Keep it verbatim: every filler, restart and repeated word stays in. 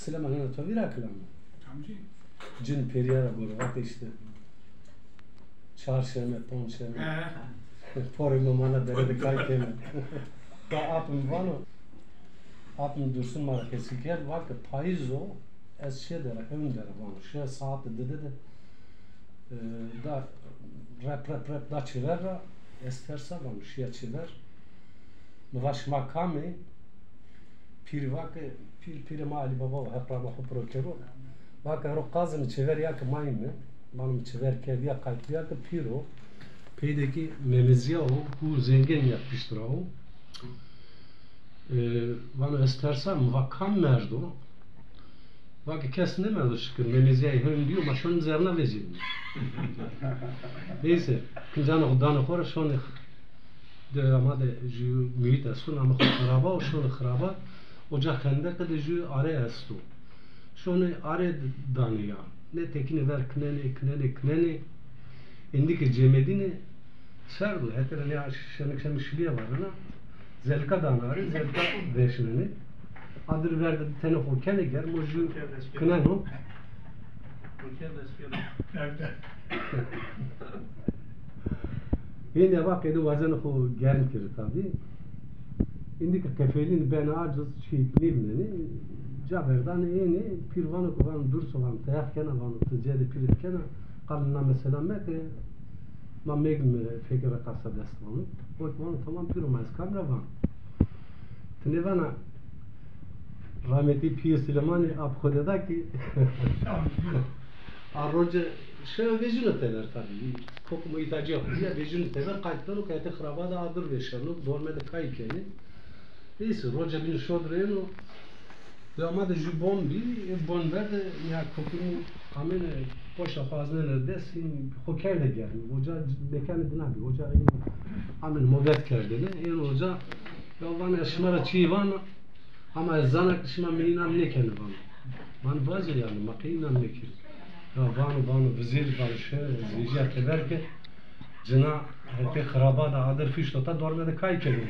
Silema nena to vîra kilame. Kamcî? Cin perîya ra gore, vate îşte. Çar şeme, ponc şeme. He. Porê mi mana dere de kay keme. Da apim vano, apim Dursun ma ra hesî kerd, va ke payîz o, ez şê dere, hewn dere vano. Şê saete dide de, e, da rep, rep, rep da çêver ra, ez tersa vano, şîya çêver. Mi va şima kam ê? Pîrî va ke, pîr, pîrê ma Elî Baba o, Heq rama xo piro kero. Va ke ero qazine çêver ya ke ma îme. Vano mi çêver kerdîya, qaytbîya ke pîr o. Peydekî memezîya o, hu zengin ya pişt ra o. E, vano ez tersa, mi va kam merdo? Va ke kes nêmerdo şikir, memezîyayî hewn bîyo, ma şonî zerna vecînîme. Neyse, kincanê xo danê xo ra şonê de, ama de jü muhît esto, namê xo xiraba o, şonê xiraba, oca xendeqe de jü are esto. Şonê are danê ya. Nê tekîne ver kinenê, kinenê, kinenê. Endî ke cemedînê, serd o, hetê ra nê şenik şenik şilîye varena. Zelika dana arê, zelika veşnenê. Adir ver de tenê xo kenê germ, o jü kineno. Hênî eva qeyde wazenê xo germ kerê tabî. Endî ke qefelînê benê aciz, çîyêk nêvînenê. Ca verdanê ênê, pîr vano ke vano Durso vano, ti Heq kena vano, ti cedê pîrî kena, qal na mesela meke, ma megîme fekê ra qasa dest vano. O kî vano tamam pîro, ma ez kam ra van? Ti nêvana rametî pîyê Silêmanî ap xo de da kî a roce şewe vejîno tever tabî. Kokimo îhtacîya xo ya vejîno tever, qayt beno ke hetê xiraba de adir veşeno, dorme de kay kenê. Neyse, roce bînî şodir êno. Dewama de jü bon bî, ê bon ver de ya kokimî amêne poşta xo aznêne dest, hîn xo kerde germ. Oca mekanê dina bî. Oca êno amêne mobet kerdêne. Êno oca ya vano ez şima ra çîyê vana, ama ez zana ke şima mi înan nêkenê vano. Vano vaje yanî, ma qey înan nêkerî. Ya vano, vano vizêrî, vano şewe ez vejîya tever ke cina hetê xiraba de adir fîşto ta, dorme de kay kenê.